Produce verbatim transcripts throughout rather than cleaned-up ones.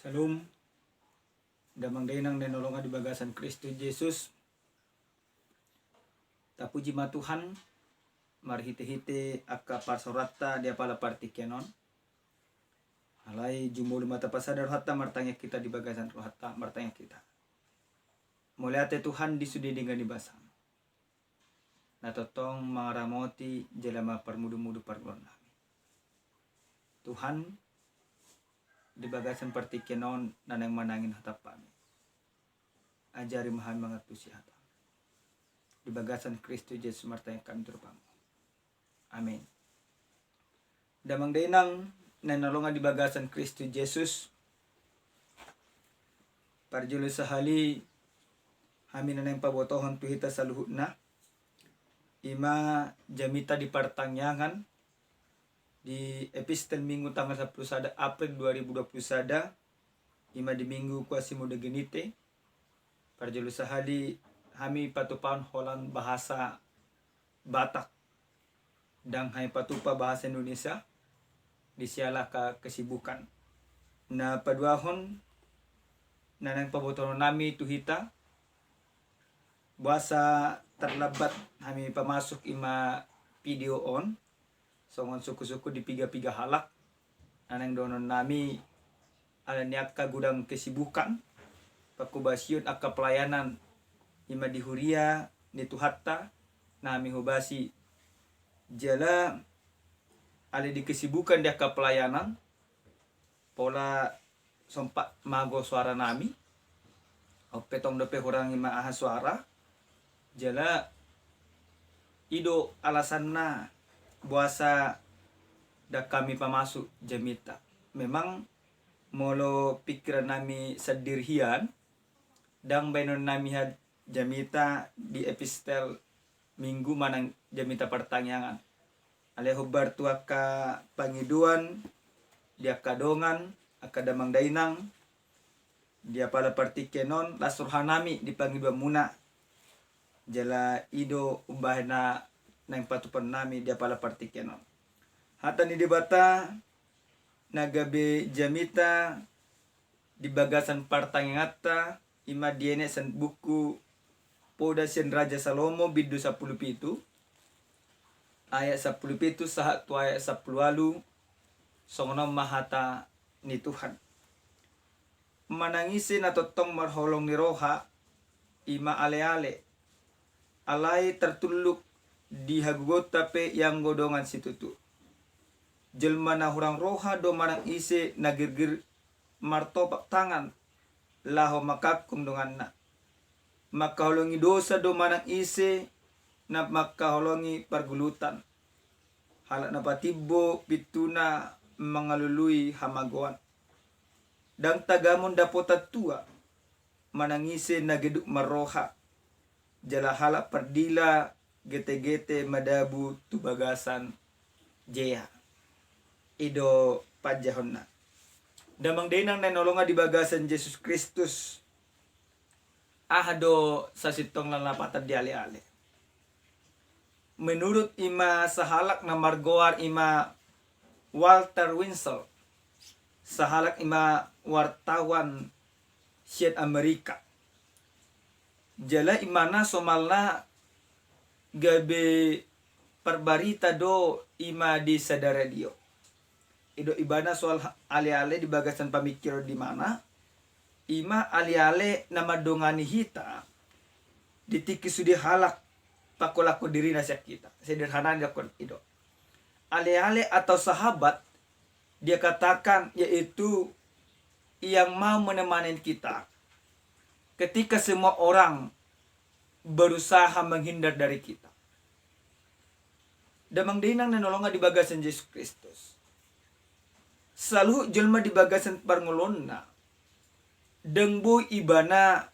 Shalom. Damang dainang na hinaholongan di bagasan Kristus Jesus. Tapuji ma Tuhan, marhite-hite angka parsaoranta di apala partingkian on. Alai jumolo ma tapasada rohanta, martangiang hita di bagasan rohanta, martangiang hita. Mauliate Tuhan di sude denggan ni basam, na tongtong mangaramoti jala mamparmudu-mudu parngoluon nami. Tuhan, di bagasan partingkian on na naeng manangihon hataM hami. Ajari ma hami mangantusi hataM. Di bagasan Kristus Jesus martangiang hami tu Bapa. Amin. Damang dainang na hinaholongan di bagasan Kristus Jesus. Parjolo sahali hami na naeng pabotohon tu hita saluhutna, ima jamita di partangiangan di epistel Minggu tanggal sampulu sada April dua ribu dua puluh sada, ima di Minggu Quasimodogenite. Parjolo sahali hami patupahon holan bahasa Batak, ndang hami patupa bahasa Indonesia, di siala angka kesibukan. Na paduahon na naeng pabotohon nami tu hita, boasa tarlambat hami pamasuk ima video on, songon sungkun-sungkun di piga-piga halak, na naeng dohonon nami ala ni angka godang kesibukan, pangkobasion angka pelayanan ima di huria ni Tuhanta na hami hobasi, jala ala di kesibukan di angka pelayanan, pola sompat mago soara nami. On pe tong dope hurang ima aha soara. Jala i do alasanna boasa ndang hami pamasuk jamita. Memang molo pikiran nami sandiri hian, ndang baenon nami ha jamita di epistel Minggu manang jamita partangiangan. Alai hombar tu angka pangidoan di angka dongan, angka damang dainang, di apala partingkian on, las roha nami di pangidoanmuna. Jala i do umbahen na naeng patupahon nami di apala partingkian on. Hata ni Debata na gabe jamita di bagasan partangianganta, ima dienet sian buku Poda sian Raja Salomo bindu sampulu pitu, ayat sampulu pitu sahat tu ayat sampulu ualu. Songon on ma hata ni Tuhan. Manang ise na tongtong marholong ni roha, ima ale-ale, alai tartulluk di hagogoonta pe ianggo dongan situtu. Jolma na hurang roha do manang ise na girgir martopak tangan laho mangkangkung donganna. Mangkaholongi dosa do manang ise na mangkaholongi pargulutan. Halak na patimbo pintuna mangalului hamagoan. Ndang tagamon dapotan tua manang ise na geduk marroha, jala halak pardila gete-gete madabu tu bagasan jea. I do panjahonna. Damang dainang na hinaholongan di bagasan Jesus Kristus, aha do sasintongna lapatan di ale-ale? Menurut ima sahalak na margoar ima Walter Winchell, sahalak ima wartawan sian Amerika. Jala imana somalna gabe parbarita do ima di sada radio. I do ibana soal ha-, ale-ale di bagasan pamikiran di mana, ima ale-ale na mandongani hita di tingki sude halak pangkolangkon dirina sian hita. Sederhana ni dokon i do. Ale-ale atau sahabat, dia katakan, yaitu yang mau menemani kita ketika semua orang berusaha menghindar dari kita. Damang dainang na hinaholongan di bagasan Jesus Kristus. Saluhut jolma di bagasan parngoluonna, ndang boi ibana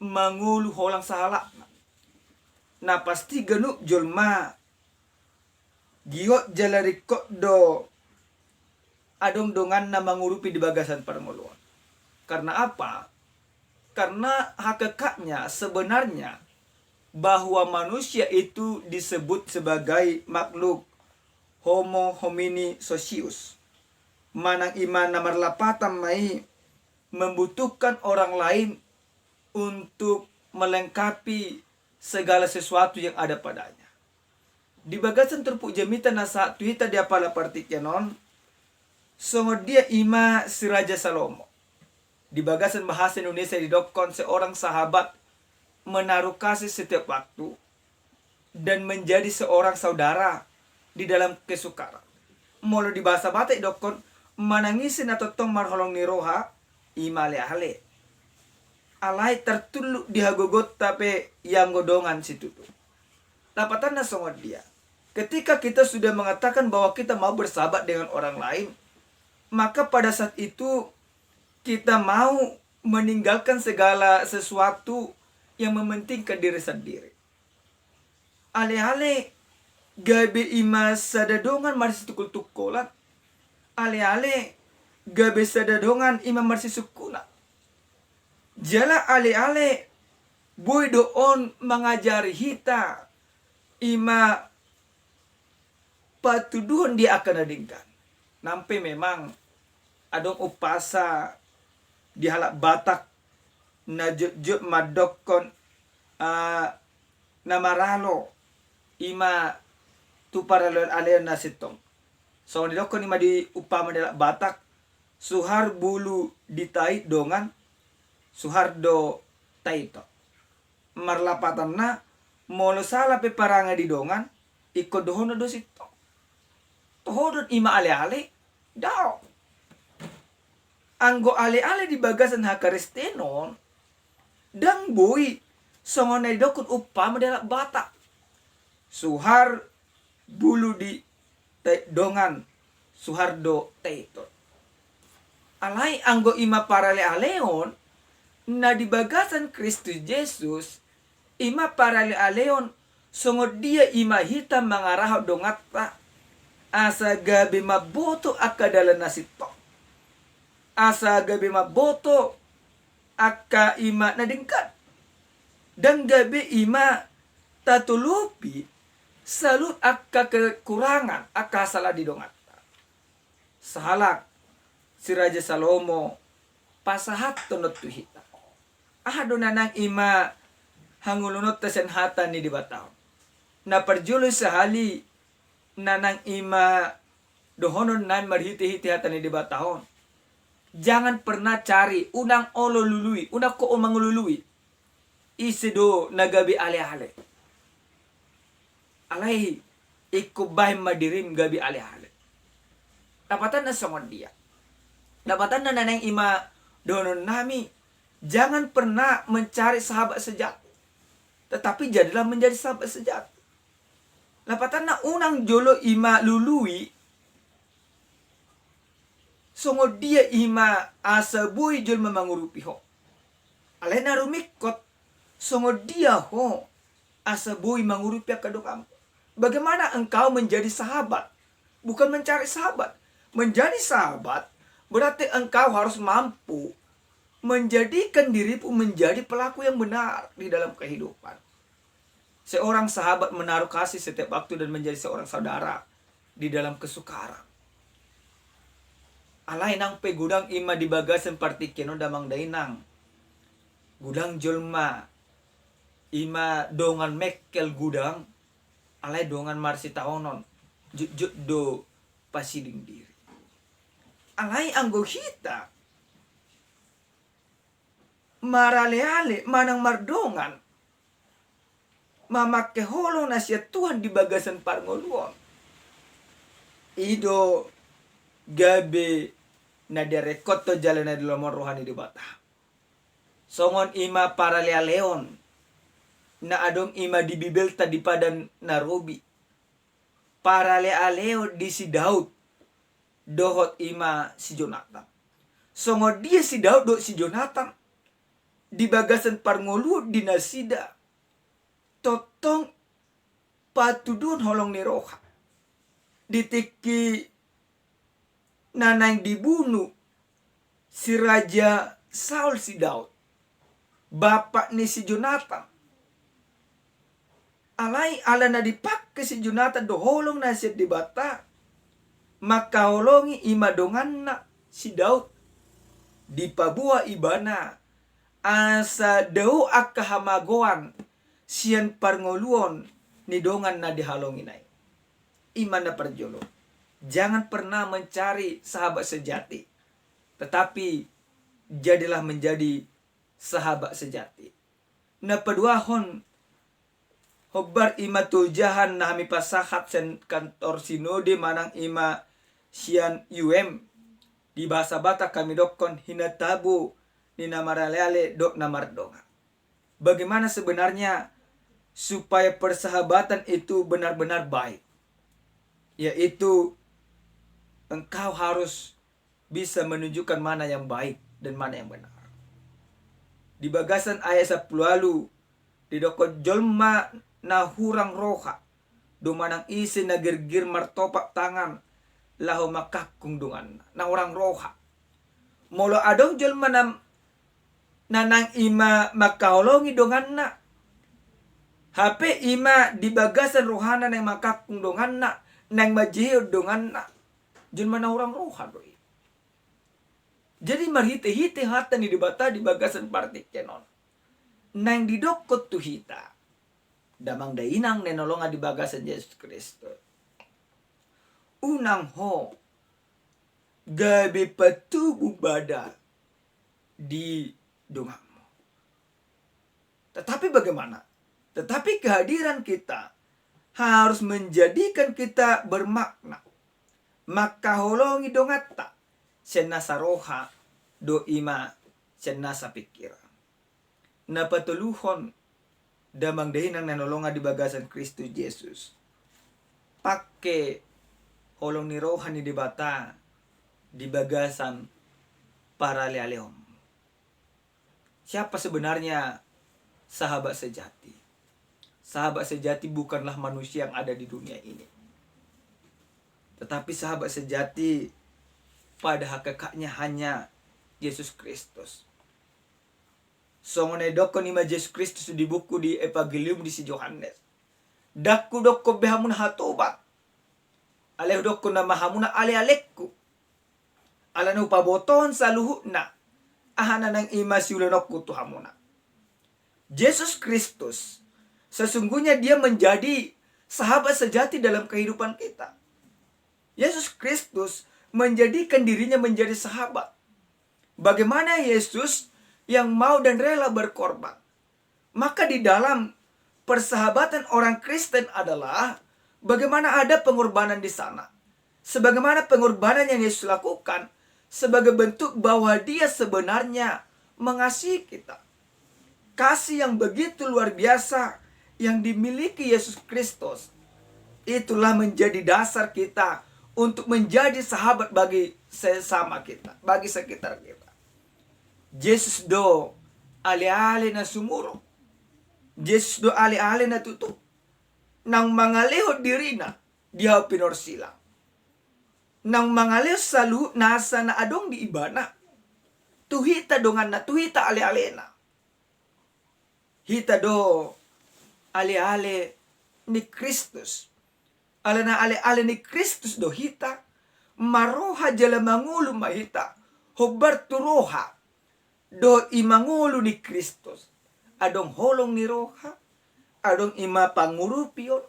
mangolu holan sahalakna. Na pasti ganup jolma giot jala ringkot do adong donganna mangurupi di bagasan parngoluon. Karena apa? Karena hakikatnya, sebenarnya, bahwa manusia itu disebut sebagai makhluk Homo homini socius. Manang ima na marlapatan ma i membutuhkan orang lain untuk melengkapi segala sesuatu yang ada padanya. Di bagasan turpuk jamita na sahat tu hita di apala partingkian on, songon dia ima si Raja Salomo. Di bagasan bahasa Indonesia didokkon seorang sahabat menaruh kasih setiap waktu dan menjadi seorang saudara di dalam kesukaran. Molo di bahasa Batak didokkon manangisi na tongtong marholong ni roha, ima ale-ale. Alai tartulluk di hagogonta pe ianggo dongan situtu. Lapatanna songon dia. Ketika kita sudah mengatakan bahwa kita mau bersahabat dengan orang lain, maka pada saat itu kita mau meninggalkan segala sesuatu yang mementingkan diri sendiri. Ale-ale gabe ima sada dongan marsitungkol-tungkolan. Ale-ale gabe sada dongan ima marsisungkunan. Jala ale-ale boi do on mangajari hita ima patuduhon di angka na denggan. Nang pe memang adong umpasa di halak Batak na jotjot mandokkon, ah, na maralo ima tu paralealeon na sintong. Songon didokkon ima di umpama ni halak Batak, suhar bulu di tait dongan, suhar do taito. Marlapatanna, molo sala pe parange di dongan, ingkon dohonon do sintong. Toho do on ima ale-ale? Daong. Anggo ale-ale di bagasan hakaristenon, ndang boi songon na didokkon umpama di halak Batak. Suhar bulu di tait dongan, suhar do taiton. Alai anggo ima paralealeon na di bagasan Kristus Jesus, ima paralealeon songon dia ima hita mangarahon donganta asa gabe mamboto angka dalan na sintong, asa gabe mamboto angka ima na denggan, ndang gabe ima tatolopi saluhut angka kekurangan, angka hasalahan di donganta. Sahalak si Raja Salomo pasahathon on tu hita. Aha do na naeng ima hangoluononta sian hata ni Debata on? Na parjolo sahali na naeng ima dohonon nami marhitehite hata ni Debata on. Jangan pernah cari, unang olo lului, unang ho mangolului ise do na gabe aleale. Alai ingkon bahen ma dirim gabe aleale. Lapatanna songon dia? Lapatanna na naeng ima dohonon nami, jangan pernah mencari sahabat sejati, tetapi jadilah menjadi sahabat sejati. Lapatanna unang jolo ima lului songon dia ima asa boi jolma mangurupi ho. Alai na rumingkot, songon dia ho asa boi mangurupi angka donganmu? Bagaimana engkau menjadi sahabat? Bukan mencari sahabat. Menjadi sahabat berarti engkau harus mampu menjadikan dirimu menjadi pelaku yang benar di dalam kehidupan. Seorang sahabat menaruh kasih setiap waktu dan menjadi seorang saudara di dalam kesukaran. Alai nang pe godang ima di bagasan partingkian on damang dainang. Godang jolma ima dongan mengkel godang, alai dongan marsitaonon, jotjot do pasiding diri. Alai anggo hita maraleale manang mardongan mamangke holong na sian Tuhan di bagasan parngoluon, i do gabe na diarengkonta jala na dilomon roha ni Debata. Songon ima paralealeon na adong ima di Bibelta di Padan na Robi. Paralealeon di si Daud dohot ima si Jonatan. Songon dia si Daud dohot si Jonatan di bagasan parngoluon di nasida tongtong patuduhon holong ni roha. Di tingki na naeng dibunu si Raja Saul si Daud, bapak ni si Jonatan. Alai ala na dipangke si Jonatan do holong na sian Debata mangkaholongi ima donganna si Daud Dipaboa ibana asa dao angka hamagoan sian parngoluon ni dongan na dihalongina i. I ma na parjolo, jangan pernah mencari sahabat sejati, tetapi jadilah menjadi sahabat sejati. Na paduahon, hombar i ma tu jahan na hami pasahat sian kantor sinode manang i ma sian U M. Di bahasa Batak hami dokkon hinatabo ni na maraleale dohot na mardongan. Bagaimana sebenarnya supaya persahabatan itu benar-benar baik? Yaitu engkau harus bisa menunjukkan mana yang baik dan mana yang benar. Di bagasan ayat sampulu ualu didokkon jolma na hurang roha do manang ise na girgir martopak tangan laho mangkangkung donganna, na hurang roha. Molo adong jolma na, na naeng i ma mangkaholongi donganna, hape i ma di bagasan rohana naeng mangkangkung donganna, naeng manjehehon donganna, jolma na hurang roha do i. Jadi marhitehite hata ni Debata di bagasan partingkian on, naeng didokkon tu hita, damang dainang na hinaholongan di bagasan Jesus Kristus, unang ho gabe patubu bada di donganmu. Tetapi bagaimana? Tetapi kehadiran kita harus menjadikan kita bermakna. Mangkaholongi donganta sian nasa roha do i ma sian nasa pingkiran. Na patoluhon, damang dainang na hinaholongan di bagasan Kristus Jesus, pangke holong ni roha ni Debata di bagasan paralealeonmu. Siapa sebenarnya sahabat sejati? Sahabat sejati bukanlah manusia yang ada di dunia ini, tetapi sahabat sejati pada hakikatnya hanya Yesus Kristus. Songon na didokkon i ma Jesus Kristus di buku di Evangelium di si Johannes, ndang hudokkon be hamu na hatoban, alai hudokkon nama hamu na alealengku. Alana hupabotohon saluhutna aha na naeng i ma siulahononku tu hamuna. Jesus Kristus sesungguhnya dia menjadi sahabat sejati dalam kehidupan kita. Yesus Kristus menjadikan dirinya menjadi sahabat. Bagaimana Yesus yang mau dan rela berkorban? Maka di dalam persahabatan orang Kristen adalah bagaimana ada pengorbanan di sana. Sebagaimana pengorbanan yang Yesus lakukan sebagai bentuk bahwa Dia sebenarnya mengasihi kita. Kasih yang begitu luar biasa yang dimiliki Yesus Kristus, itulah menjadi dasar kita untuk menjadi sahabat bagi sesama kita, bagi sekitar kita. Jesus do aleale na sumurung. Jesus do aleale na tutu. Naung mangalehon dirina di hau pinorsilang. Naung mangalehon saluhut nasa na adong di ibana tu hita donganna, tu hita alealena. Hita do aleale ni Kristus. Alana aleale ni Kristus do hita, marroha jala mangolu ma hita hombar tu roha dohot i ma ngolu ni Kristus. Adong holong ni roha, adong i ma pangurupion,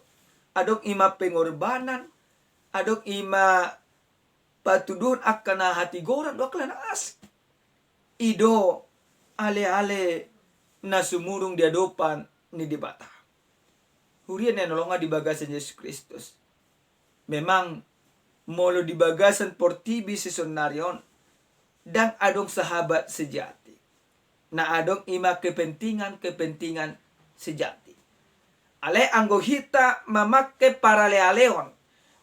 adong i ma pengorbanan, adong i ma patuduhon angka na hatigoran dohot angka na asing. I do aleale na sumurung di adopan ni Debata. Huria na hinaholongan di bagasan Jesus Kristus. Memang molo di bagasan portibi sisonari on, ndang adong sahabat sejati. Na adong i ma kepentingan-kepentingan sejati. Alai anggo hita mamangke paralealeon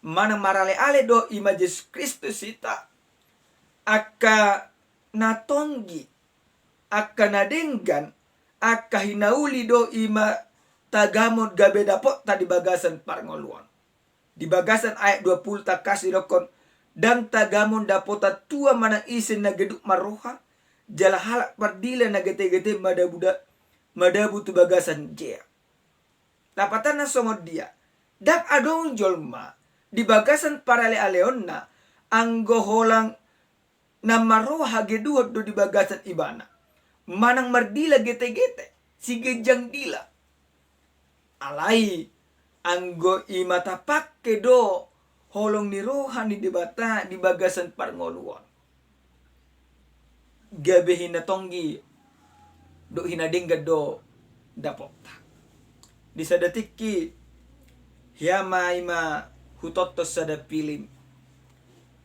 manang maraleale dohot i ma Jesus Kristus hita, angka na tonggi, angka na denggan, angka hinauli dohot i ma tagamon gabe dapotta di bagasan parngoluon. Di bagasan ayat dua pulu tangkas didokkon, ndang tagamon dapotan tua manang ise na geduk marroha, jala halak pardila na getegete madabu da-, madabu tu bagasan jea. Lapatanna songon dia, ndang adong jolma di bagasan paralealeonna anggo holang na marroha geduhon do di bagasan ibana, manang mardila getegete, siginjang dila. Alai anggo i ma tapangke do holong ni roha ni Debata di bagasan parngoluon, gabe hinatonggi dohot hinadenggan do dapotta. Di sada tingki hea ma i ma hutonton sada pilim,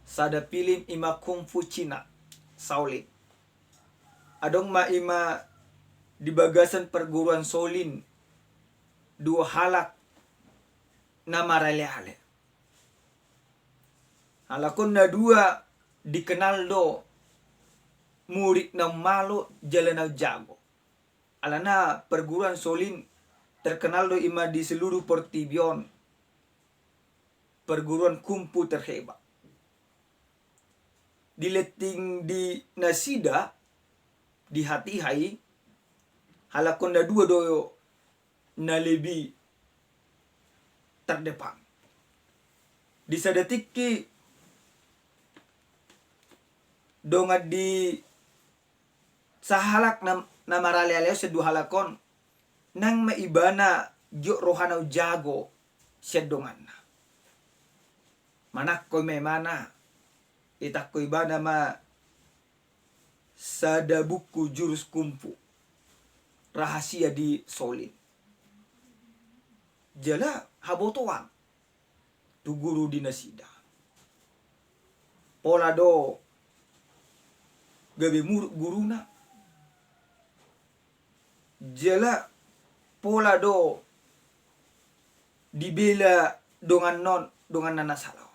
sada pilim i ma kungfu Cina, Shaolin. Adong ma i ma di bagasan perguruan Shaolin dua halak na maraleale. Halak on na dua dikenal do murid na ummalo jala na jago. Alana perguruan Shaolin terkenal do i ma di seluruh portibi on perguruan kungfu terhebat. Di letting di nasida, di hatiha i, halak on na dua do na lebih terdepan. Di sada tingki dongan di sahalak na, na maraleale on, sian dua halak on, nang ma ibana giot rohana jago sian donganna. Manangko i ma ibana, itangko ibana ma sada buku jurus kungfu rahasia di Shaolin. Jala habotoan tu guru di nasida. Pola do gabe muruk guruna, jala pola do dibela dongan on, donganna na sala on.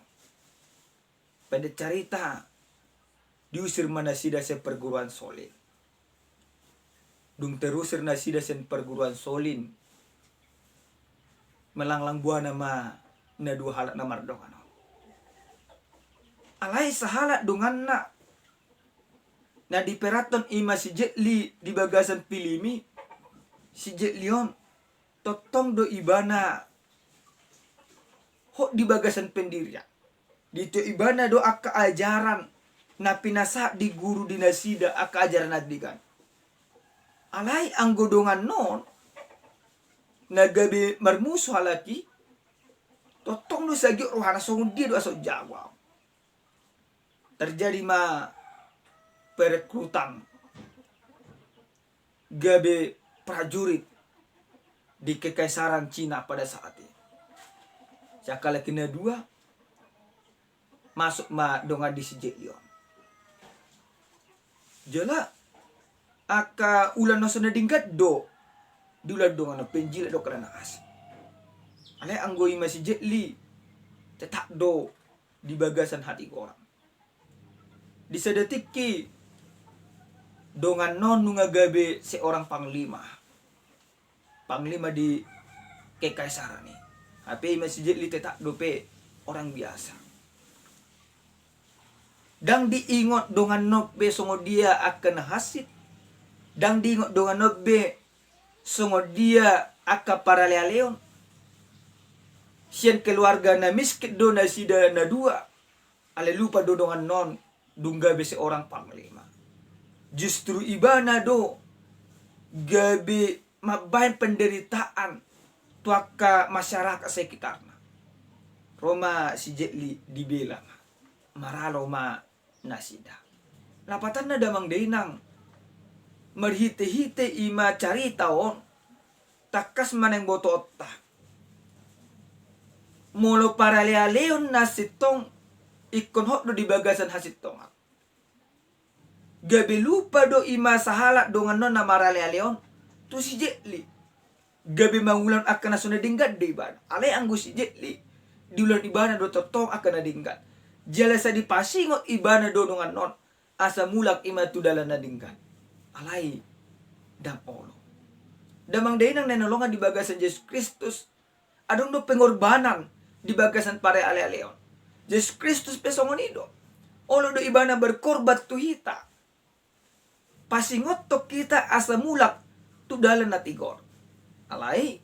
Pendek carita, diusir ma nasida sian perguruan Shaolin. Dung terusir nasida sian perguruan Shaolin, melanglang buana ma na dua halak na mardongan on. Alai sahalak donganna na diperathon i ma si Jet Li di bagasan pilim i, si Jet Li on tongtong do ibana hot di bagasan pendirian. Ditiop ibana do angka ajaran na pinasahat di guru di nasida, angka ajaran na denggan. Alai anggo dongan on na gabe marmusu halak i, tongtong do sagiot rohana songon dia do asa jago au. Terjadi ma perekrutan gabe prajurit di kekaisaran Cina pada saat i. Sian halak i na dua, masuk ma dongan di si Jet Li on. Jala angka ulaon na so na denggan do diula dongan on, penjilat do angka na asing. Alai anggo i ma si Jet Li, tetap do di bagasan hatigoran. Di sada tingki dongan on nunga gabe seorang panglima, panglima di kekaisaran i. Hape i ma si Jet Li tetap dope orang biasa. Ndang diingot dongan on be songon dia angka na hansit, ndang diingot dongan on be songon dia angka paralealeon. Sian keluarga na miskin do nasida na dua. Alai lupa do dongan on dung gabe seorang panglima. Justru ibana do gabe mambahen penderitaan tu angka masyarakat sekitarna. Ro ma si Jet Li dibela ma, maralo ma nasida. Lapatanna damang dainang, marhitehite i ma carita on, tangkas ma naeng botoonta. Molo paralealeon na sintong, ingkon hot do di bagasan hasintongan. Gabe lupa do i ma sahalak dongan on na maraleale on tu si Jet Li. Gabe mangulahon angka na so na denggan do ibana. Alai anggo si Jet Li, diulahon ibana do tongtong angka na denggan. Jala sai dipasingot ibana do dongan on asa mulak i ma tu dalan na denggan. Alai ndang olo. Damang dainang na hinaholongan di bagasan Jesus Kristus, adong do pengorbanan di bagasan paralealeon. Jesus Kristus pe songon i do. Olo do ibana berkorban tu hita, pasingothon hita asa mulak tu dalan na tigor. Alai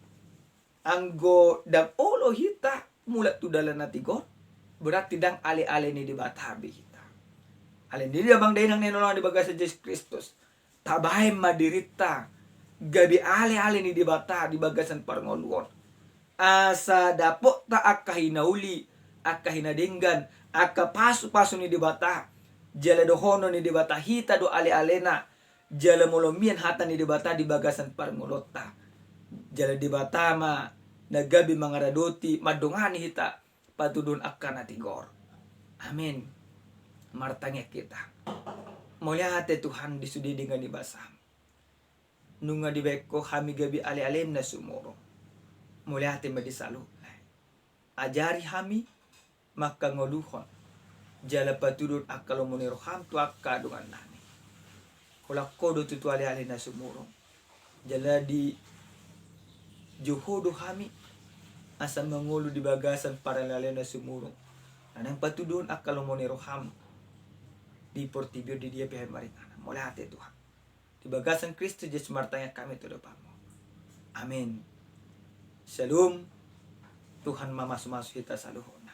anggo ndang olo hita mulak tu dalan na tigor, berarti ndang aleale ni Debata be hita. Alani i damang dainang na hinaholongan di bagasan Jesus Kristus, tabaen ma dirinta gabe aleale ni Debata di bagasan parngoluon, asa dapotta angka hinauli, angka hinadenggan, angka pasupasu ni Debata, jala dohonon ni Debata hita do alealena, jala molo mian hata ni Debata di bagasan parngoluonta. Jala Debata ma na gabe mangaradoti, mandongani hita patuduhon angka na tigor. Amin. Martangiang hita. Mauliate Tuhan di sude denggan ni basam. Nunga dibaen Ho hami gabe alealem na sumurung. Mauliate ma di saluhutna i. Ajari hami mangkangoluhon jala patuduhon angka lomo ni roham tu angka dongannami. Holan Ho do tutu aleale na sumurung. Jala dijou Ho do hami asa mangolu di bagasan paralealeon na sumurung, na naeng patuduhon angka lomo ni roham di portibi on, di dia pe hami maringanan. Mauliate Tuhan. Di bagasan Kristus Jesus martangiang hami tu adopanmu. Amin. Syalom. Tuhan mamasumasu hita saluhutna.